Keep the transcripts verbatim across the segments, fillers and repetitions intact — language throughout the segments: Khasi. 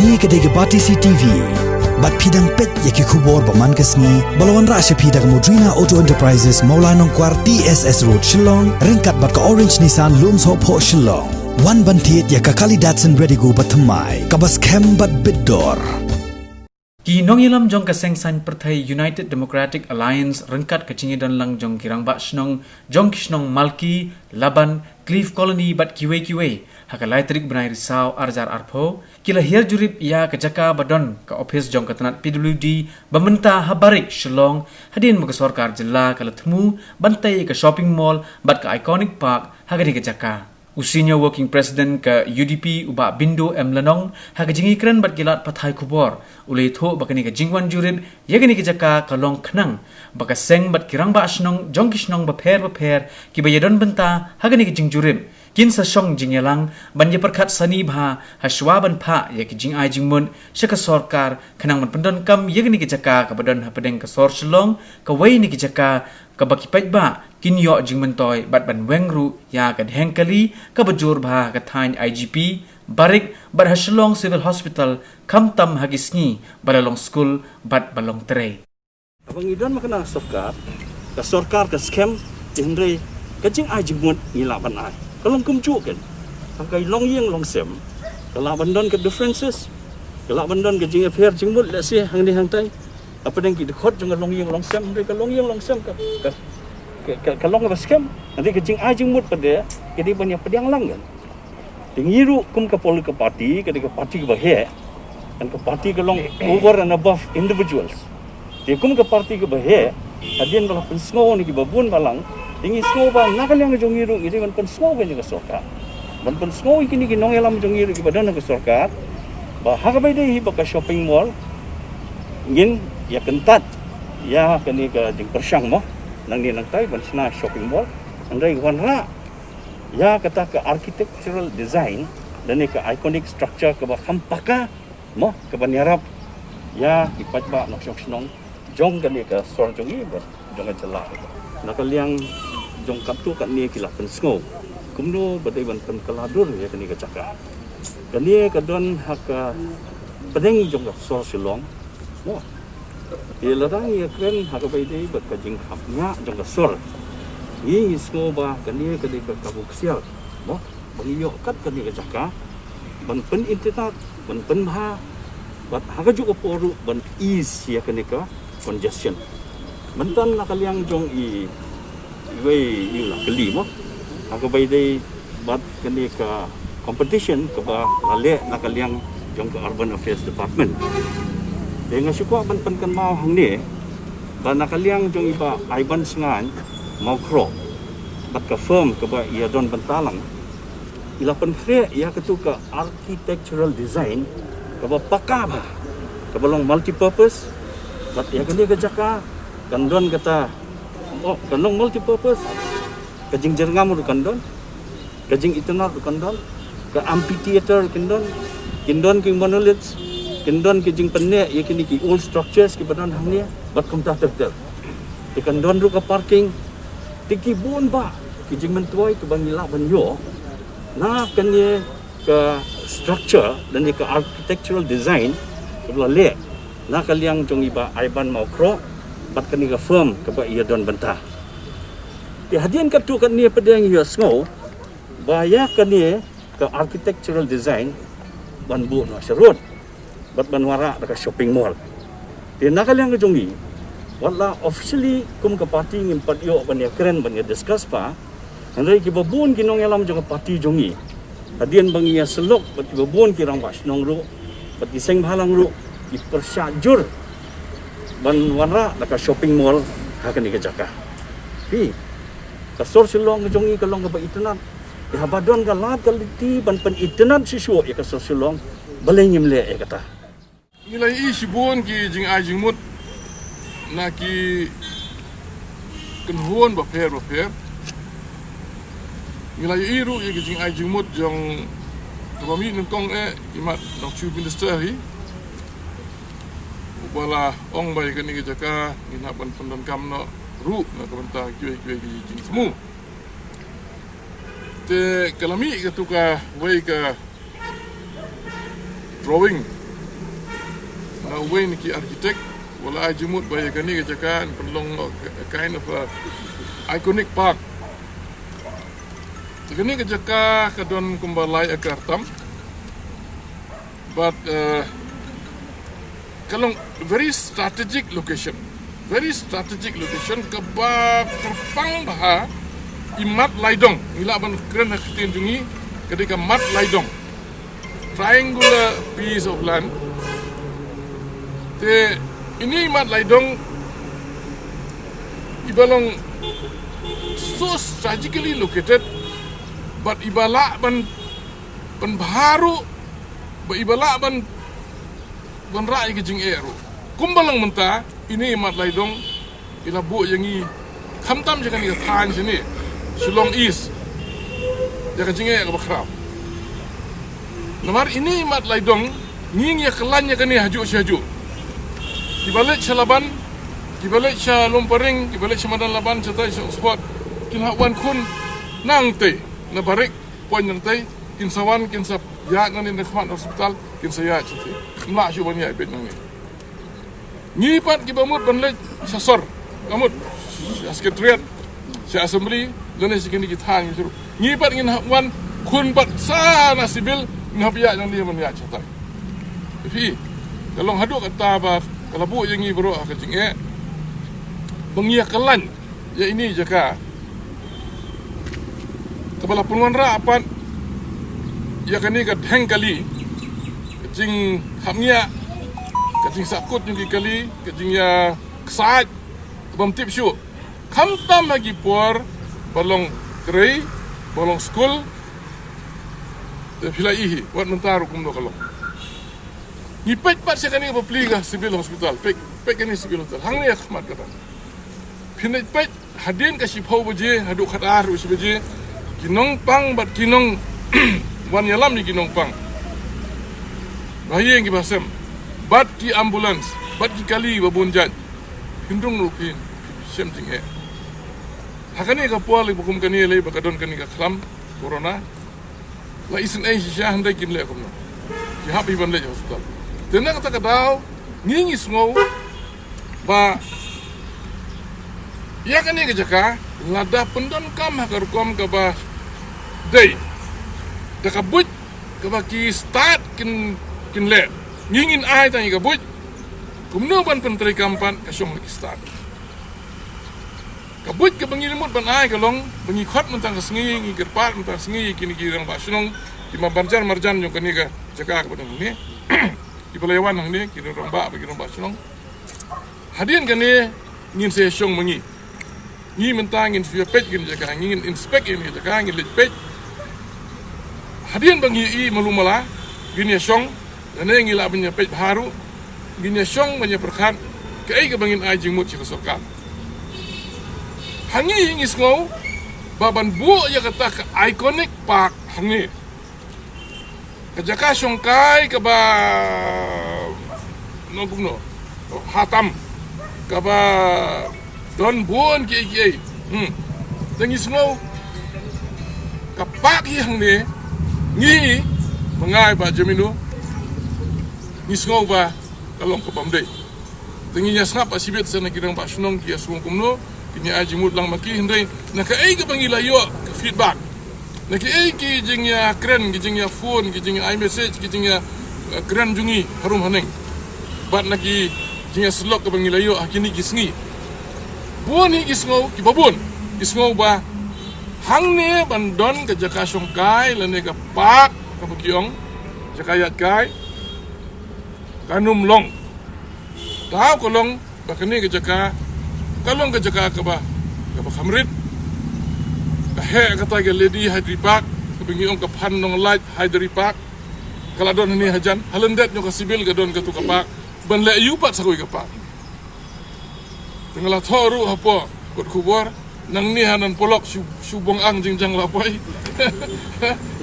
Kane ka dei ka Batesi T V. Bad phi dang peit ïa ki khubor ba man ka sngi ba la wanrah sha phi da ka Modrina Auto Enterprises, Mawlai Nongkwar, T S S Road, Shillong, ryngkat bad ka Orange Nissan, Lumsohphoh, Shillong. Wan ban thied ïa ka Kali Datsun Redigo ba thymmai, kaba skhem bad bit dor. Ki nongïalam jong ka seng saiñ pyrthei United Democratic Alliance ryngkat ka jingïadon lang jong ki rangbah shnong jong ki shnong Malki, Laban, Cliff Colony bad kiwei kiwei, ha ka lai tarik bnai Risaw ar hajar arphew, ki la hiar jurip ïa ka jaka ba don ka ophis jong ka tnat P W D ba mynta ha Barik, Shillong, hadien ba ka sorkar jylla ka la thmu ban tei ïa ka shopping mall bad ka Iconic Park ha kane ka jaka. U Senior Working President ka U D P, u Bah Bindo M Lanong, ha ka jingïakren bad ki lad pathai khubor, u la ïathuh ba kane ka jingwan jurip ïa kane ka jaka ka long khnang ba ka seng bad ki rangbah shnong jong ki shnong bapher bapher kiba ïadon bynta ha kane ka jingjurip kin sa shong jingïalang ban ïapyrkhat sani bha hashwa ban phah ïa ki jingai jingmut sha ka sorkar, khnang ban pyndonkam ïa kane ka jaka kaba don hapdeng ka sor Shillong, kawei na ki jaka kaba ki paidbah kin ïoh jingmyntoi bad ban weng ruh ïa ka dheng kali kaba jur bha ha ka thaiñ I G P, Barik bad ha Shillong Civil Hospital, khamtam ha ki sngi ba la long skul bad ba long trei. Haba ngi don ma ka sorkar, ka sorkar ka skhem, hynrei ka jingai jingmut ngi lah ban ai. Ka long kumjuh kan. Haba ka longïing longsem, ka lah ban don ka differences, ka lah ban don ka jingïapher jingmut, let's say, hangne hangtai. Hapdeng ki dkhot jong ka longïing longsem, hynrei ka longïing longsem ka, ka, ka, ka, ka long kaba skhem, hynrei ka jingai jingmut pat de, ka dei ban ïapdiang lang kan. Te ngi ruh kum ka political party, ka dei ka party kaba heh, kan ka party ka long over and above individuals. Te kum ka party kaba heh, hadien ba la pynsngew na kiba bun balang, te ngi sngew ba na ka liang jong ngi ruh ngi dei ban pynsngew ïa ka sorkar. Ban pynsngew ïa kine ki nongïalam jong ngi ruh kiba don ha ka sorkar, ba ha kaba ïadei hi bad ka shopping mall, ngin ïa kyntait ïa kane ka jingpyrshang mo, nangne nangtai ban shna shopping mall, hynrei wanrah ïa kata ka architectural design, lane ka iconic structure kaba kham paka mo, kaban ïarap ïa ki paidbah nongshong shnong jong kane ka sor jong ngi bad jong ka jylla. Na ka liang jong katto katne ki la pynsngew kumno ba dei ban pynkylla dur ïa kane ka jaka. Kane ka don ha ka pdeng jong ka sor Shillong mo. Te lada ngi ïakren ha kaba ïadei bad ka jingkhapngiah jong ka sor, ngi, ngi sngew ba kane ka dei ka kabu ksiar mo, ba ngi ïoh kat kane ka jaka ban pynitynnad, ban pynbha, bad ha kajuh ka por ruh ban ease ïa kane ka congestion. Mynta na ka liang jong i, iwei i la kylli mo, ha kaba ïadei bad kane ka competition kaba la leh na ka liang jong ka Urban Affairs Department. Te nga shu kwah ban pynkynmaw hangne ba na ka liang jong i Bah Aiban Sngaiñ Mawkhroh bad ka firm kaba i ïadon bynta lang, i la pynkhreh ïa katu ka architectural design kaba paka bha, kaba long multipurpose. Bad ïa kane ka jaka kan don kata, oh, kan long multipurpose. Ka jingjyrngam ruh kan don, ka jingitynnad ruh kan don, ka amphitheater kin don, kin don ki monoliths, kin don ki jingpynneh ïa kine ki old structures kiba don hangne, bad kumta ter ter. Te kan don ruh ka parking. Te ki bun bah ki jingmyntoi kiba ngi lah ban ïoh na kane ka structure lane ka architectural design kaba la leh na ka liang jong i Bah Aiban Mawkhroh bad kane ka firm kaba i ïadon bynta. Te hadien katto katne pat de ngi ïohsngew ba ïa kane ka architectural design ban buh noh sharud bad ban wanrah da ka shopping mall. Te na ka liang ka jong ngi, wat la officially kum ka party ngim pat ïoh ban ïakren ban ïa discuss pat, hynrei kiba bun ki nongïalam jong ka party jong ngi, hadien ba ngi ïasyllok bad kiba bun ki rangbah shnong ruh bad ki seng bhalang ruh, ki pyrshah jur ban wanrah da ka shopping mall ha kane ka jaka. Phi, ka sor Shillong ka jong ngi ka long kaba itynnad. Te haba don ka lad ka lynti ban pynitynnad shuh shuh ïa ka sor Shillong, balei ngim leh ïa kata? Ngi la ïohi shibun ki jingai jingmut na ki kynhun bapher bapher. Ngi la ïohi ruh ïa ki jingai jingmut jong kaba mih nyngkong eh i Mat Nongtshiew Minister hi, uba la ong ba ïa kane ka jaka ngin hap ban pyndonkam noh ruh na ka bynta kiwei kiwei ki jingthmu. Te ka la mih katu kawei ka drawing Uwei na ki architect u la ai jingmut ba ïa kane ka jaka yn pynlong a kind of a iconic park. Ïa kane ka jaka ka don kumba lai acre tam. But uh, ka long very strategic location. Very strategic location kaba kyrpang bha ha i mat laidong. Ngi lah ban kren ha ka ktien jong ngi ka dei ka mat laidong. Triangular piece of land. Te ine i mat laidong iba long so strategically located, but iba lah ban, ban bha ruh, ba iba lah ban, ban rah ïa ka jingeh ruh. Kumba long mynta, ine i mat laidong i la buh ïa ngi khamtam sha kane ka thaiñ shane, Shillong East, ïa ka jingeh kaba khraw. Namar ine i mat laidong ngi, ngi ïa kyllain ïa kane hajuh sha hajuh. Kiba leit sha Laban, kiba leit sha Lumparing, kiba leit sha Madan Laban, shatai sha Oxford, kin hap wan khun nangtei na Barik, poi nangtei, kin sa wan, kin sa ïaid nangne na khmat hospital, kin sa ïaid shatei. Ym lah shuh ban ïaid beit nangne. Ngi pat kiba mut ban leit sha sor, ka mut sha Secretariat, sha Assembly, lane sha kine ki thaiñ ngi shuh. Ngi pat ngin hap wan khun pat sa na Civil, ngin hap ïaid nangne ban ïaid shatai. Phi, ka long haduh katta ba ka la buh ïa ngi baroh ha ka jingeh ba ngi ïa kyllain ïa ine i jaka kaba la pynwanrah pat ïa kane ka dheng kali, ka jingkhapngiah, ka jingsahkut jong ki kali, ka jingïaksaid kabym tip shuh. Khamtam ha ki por ba long trei, ba long skul. Te phi la i hi wat mynta ruh kumno ka long. Ngi peit pat sha kane ka bapli ka Civil Hospital, peit, peit kane Civil Hospital hangne ha khmat kata. Phin leit peit hadien ka shiphew baje haduh khatar haduh shi baje, ki nongpang bad ki nongwan ïalam ïa ki nongpang ba ha ïing ki ba sem, bad ki ambulance, bad ki kali ba bun jait, phin rung ruh phin shem jingeh. Ha kane ka por lei ba kum kane lei ba ka don kane ka khlam Corona, la isynei shisha, hynrei kim leh kumno. Ki hap hi ban leit hospital. Te na kata ka daw ngi ngi sngew ba ïa kane ka jaka lada pyndonkam ha ka rukom kaba dei, da ka buit kaba ki stad kin, kin leh, ngi ngin ai tang ïa ka buit kumno ban pyntreikam pat ka shong ha ki stad. Ka buit kaba ngi la mut ban ai ka long ba ngi khot mynta ka sngi, ngi kyrpad mynta ka sngi ïa kine ki rangbah shnong, ki marjan marjan jong kane ka jaka kaba don hangne, kiba la ïawan hangne, ki rangbah bad ki rangbah shnong. Hadien kane ngin sa ïashong ma ngi. Ngi mynta ngin sa ïa peit kane ka jaka, ngin inspect kane ka jaka, ngin leit peit. Hadien ba ngi ïohi malu mala, ngin ïashong. Lane ngi lah ban ïa peit bha ruh, ngin ïashong ban ïa pyrkhat kaei kaba ngin ai jingmut sha ka sorkar. Ha ngi ngi sngew ba ban buh ïa kata ka iconic park hangne, ka jaka shongkai kaba, no, kumno, ha tam, kaba don bun kiei kiei. Hmm. Te ngi sngew ka park hi hangne, ngi, ma nga bad Jamino, ngi sngew ba ka long kabym dei. Te ngin ïa sngap ha shibit sa na ki rangbah shnong ki ïa sngew kumno, kin ïa ai jingmut lang ma ki, hynrei na kaei kaba ngi la ïoh ka feedback, na kiei ki jingïakren, ki jingïaphone, ki jingïa ai message, ki jingïa, eh, kren jong ngi harum haneng, bad na ki jingïasyllok kaba ngi la ïoh ha kine ki sngi, bun hi ki sngew, kiba bun ki sngew ba hangne ban don ka jaka shongkai lane ka park kaba ki ong jaka ïaid kai, kan ym long. Thaw ka long ba kane ka jaka ka long ka jaka kaba, kaba kham rit. Ka heh kata ka Lady Hydri Park, kaba ngi ong ka Phan Nonglait Hydri Park, ka la don hangne hajan. Ha lyndet noh ka Civil ka don katu ka park ban leh ïa u pat sa kawei ka park. Te nga la thoh ruh hapoh kot khubor, nangne ha Nonpolok, shu, shu bong ang jingjang la poi.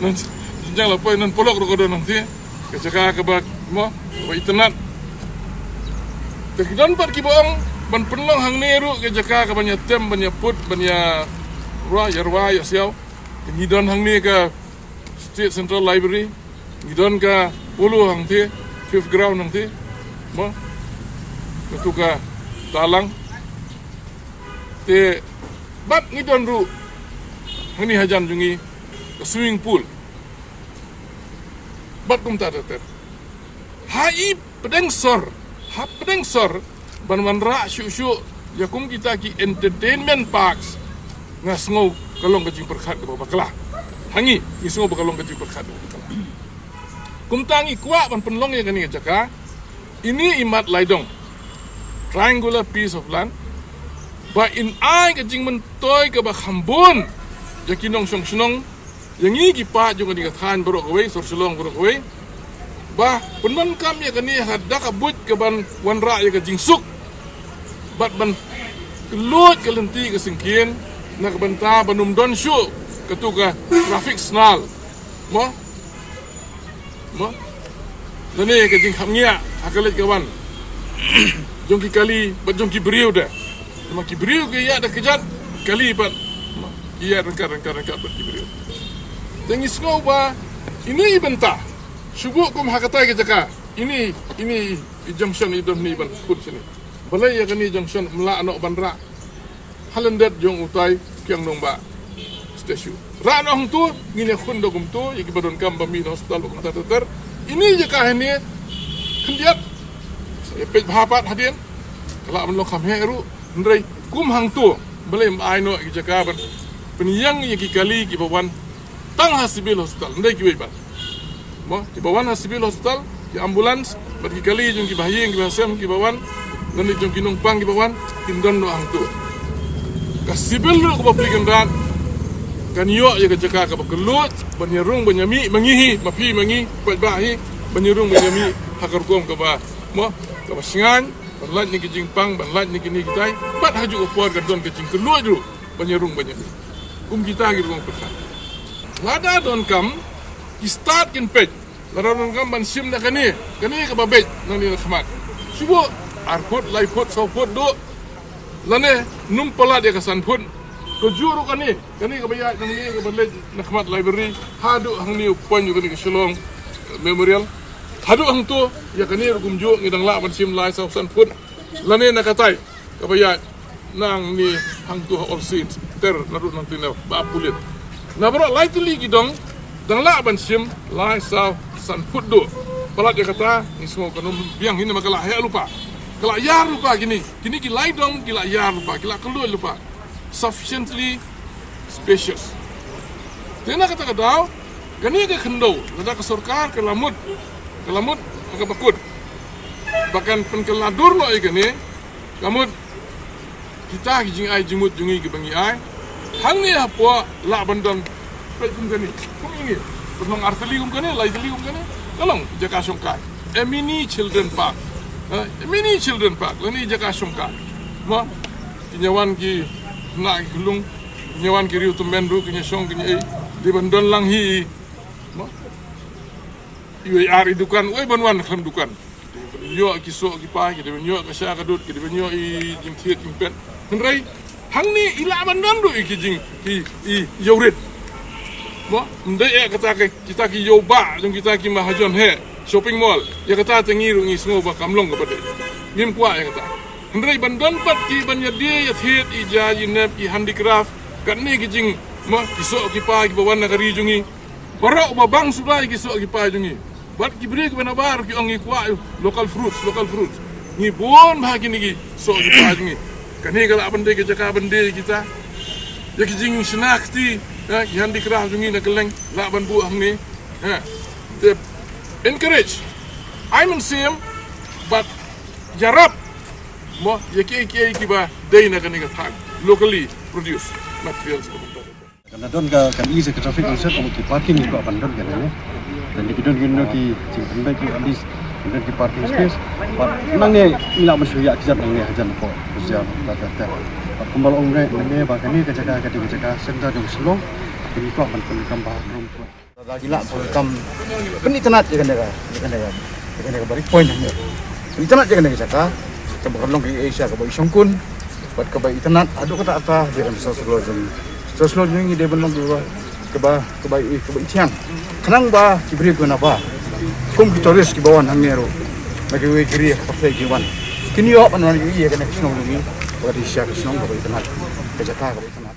Nan, jingjang la poi, Nonpolok ruh ka don hangtei, ka jaka kaba, mo, kaba itynnad. Te ki don pat kiba ong ban pynlong hangne ruh ka jaka kaban ïa tem, ban ïa put, ban ïa rwai, ïa rwai, ïa siaw. Te ngi don hangne ka State Central Library, ngi don ka Polo hangtei, Fifth Ground hangtei. Mo, katu ka talang. Te bad ngi don ruh hangne hajan jong ngi ka swimming pool. Bad kumta ter ter. Ha i pdeng sor, ha pdeng sor ban wanrah shuh shuh ïa kum kita ki entertainment parks. Nga sngew ka long ka jingpyrkhat kaba bakla. Ha ngi, ngi sngew ba ka long ka jingpyrkhat kaba bakla. Kumta ngi kwah ban pynlong ïa kane ka jaka, ine i mat laidong, triangular piece of land, ba in ai ka jingmyntoi kaba kham bun ïa ki nongshong shnong, ïa ngi ki paid jong kane ka thaiñ baroh kawei, sor Shillong baroh kawei, ba pyndonkam ïa kane ha da ka buit kaban wanrah ïa ka jingsuk bad ban kylluid ka lynti ka syngkien na ka bynta ban ym don shuh katu ka traffic snarl. Mo? Mo? Lane ka jingkhapngiah ha ka leit ka wan jong ki kali bad jong ki briew de. Namar ki briew ki ïaid da kjat, kali bad, mo, ki ïaid ryngkat, ryngkat, ryngkat bad ki briew. Te ngi sngew ba ine i bynta, shu buh kum ha katai ka jaka, ine, ine i junction i don hangne ban khun shane. Balei ïa kane junction ym lah noh ban rah ha lyndet jong utai Kiang Nangbah statue. Rah noh hangto, ngin ïa khun da kumto ïa kiba donkam ba mih na hospital bad kumta ter ter. Ine i jaka hangne khyndiat, sa ïa peit bha pat hadien. Ka lah ban long kham heh ruh, hynrei kum hangto, balei ym ai noh ïa ki jaka ban pynïeng ïa ki kali kiba wan tang ha Civil Hospital, hynrei kiwei pat. Mo, kiba wan ha Civil Hospital, ki ambulance bad ki kali jong ki bahaïing, ki bahasem, kiba wan, lane jong ki nongpang kiba wan, kin don noh hangto. Ka Civil ruh kaba plie kynrad kan ïoh ïa ka jaka kaba kylluid ban ïarung ban ïamih ma ngi hi, ma phi ma ngi, paidbah hi, ban ïarung ban ïamih ha ka rukom kaba, mo, kaba shngaiñ, ban lait na ki jingpang, ban lait na kine kitai, bad ha juh ka por kan don ka jingkylluid ruh ban ïarung ban ïamih. Kum kita ki rukom pyrkhat. Lada donkam, ki stad kin peit. Lada donkam ban shim na kane, kane kaba beit nangne na khmat. Shu buh ar phut, lai phut, saw phut duh. Lane nym palat ïa ka san phut. Kumjuh ruh kane, kane kaba ïaid nangne kaba leit na khmat library, haduh hangne u point jong kane ka Shillong Memorial. Haduh hangto, ïa kane ruh kumjuh ngi dang lah ban shim lai saw san phut. Lane na katai kaba ïaid nangne hangto ha All Saints, ter naduh nangtei na ba pulit. Na baroh lai tylli ki dong, dang lah ban shim lai saw san phut duh. Palat ïa kata, ngi sngew kan ym biang hi namar ka la heh lypa. Ka la ïar lypa kine. Kine ki lai dong ki la ïar lypa, ki la kylluid lypa. Sufficiently spacious. Te na kata ka daw, kane ka khyndew, lada ka sorkar ka la mut, ka la mut ha kaba kut ba kan pynkylla dur noh ïa kane, ka mut kita ki jingai jingmut jong ngi kiba ngi ai. Hangne hapoh lah ban don, peit kum kane, kum ïa ngi, pynlong ar tylli kum kane, lai tylli kum kane, ka long jaka shongkai. A mini children park. Ha, a mini children park, lane jaka shongkai. Mo, ki ñiew wan ki khynnah ki khyllung, ki ñiew wan ki riew tymmen ruh, ki ñiew shong, ki ñiew ei, dei ban don lang hi. Mo, iwei ar i dukan, wei ban wan khlem dukan. Ki dei ban ïoh ki soh ki pai, ki dei ban ïoh ka sha ka dud, ki dei ban ïoh i jingthied jingpet. Hynrei hangne i lah ban don ruh i ki jing, i, i ïawrit. Mo, ym dei eh kata ka, kita ki ïawbah jong kita ki mahajon heh, shopping mall. Ïa kata te ngi ruh ngi sngew ba kam long kaba dei. Ngim kwah ïa kata. Hynrei ban don pat ki ban ïadie ïathied i jait i nep, i handicraft, katne ki jing, mo, ki soh ki pai kiba wan na ka ri jong ngi. Baroh ba bang suda ïa ki soh ki pai jong ngi. Bad ki briew kiba nabar ki ong ngi kwah local fruits, local fruits. Ngi bun bha kine ki soh ki pai jong ngi. Kane ka lah ban dei ka jaka ban die ïa kita. Ïa ki jingshna kti, eh, ki handicraft jong ngi na kylleng lah ban buh hangne. Eh, te encourage. Ai mynsiem, bad ïarap, mo, ïa kiei kiei kiba dei na kane ka thaiñ. Locally produced materials. Kan da don ka, kan ease ka traffic also, ka mut ki parking ki kwah ban don kane, ne. Kan da ki don, ki don ki jingpynbeit ki, at least ki don ki parking space. Bad nangne ngi lah ban shu ïaid kjat nangne hajan ko, hajan ta ta ta. Bad kumba la ong nangne ba kane ka jaka ka dei ka jaka center jong Shillong. Ki kwah ban pyndonkam bha rum ko. Lada ki lah pyndonkam, pynitynnad ïa kane ka, ïa kane ka, ïa kane ka ba ri point hangne. Pynitynnad ïa kane ka jaka kaba ka long ka Asia kaba i shongkun. Bad kaba itynnad haduh katta katta, dei ban sa shlur jong, sa shlur jong ngi dei ban long kaba, kaba, kaba i, kaba i thiang. Khnang ba ki briew kiba nabar, kum ki tourist kiba wan hangne ruh, na kiwei ki ri ha ka pyrthei ki wan, kin ïoh ban wan ïohi ïa kane ka shnong jong ngi, kaba dei shisha ka shnong kaba itynnad, ka jaka kaba itynnad.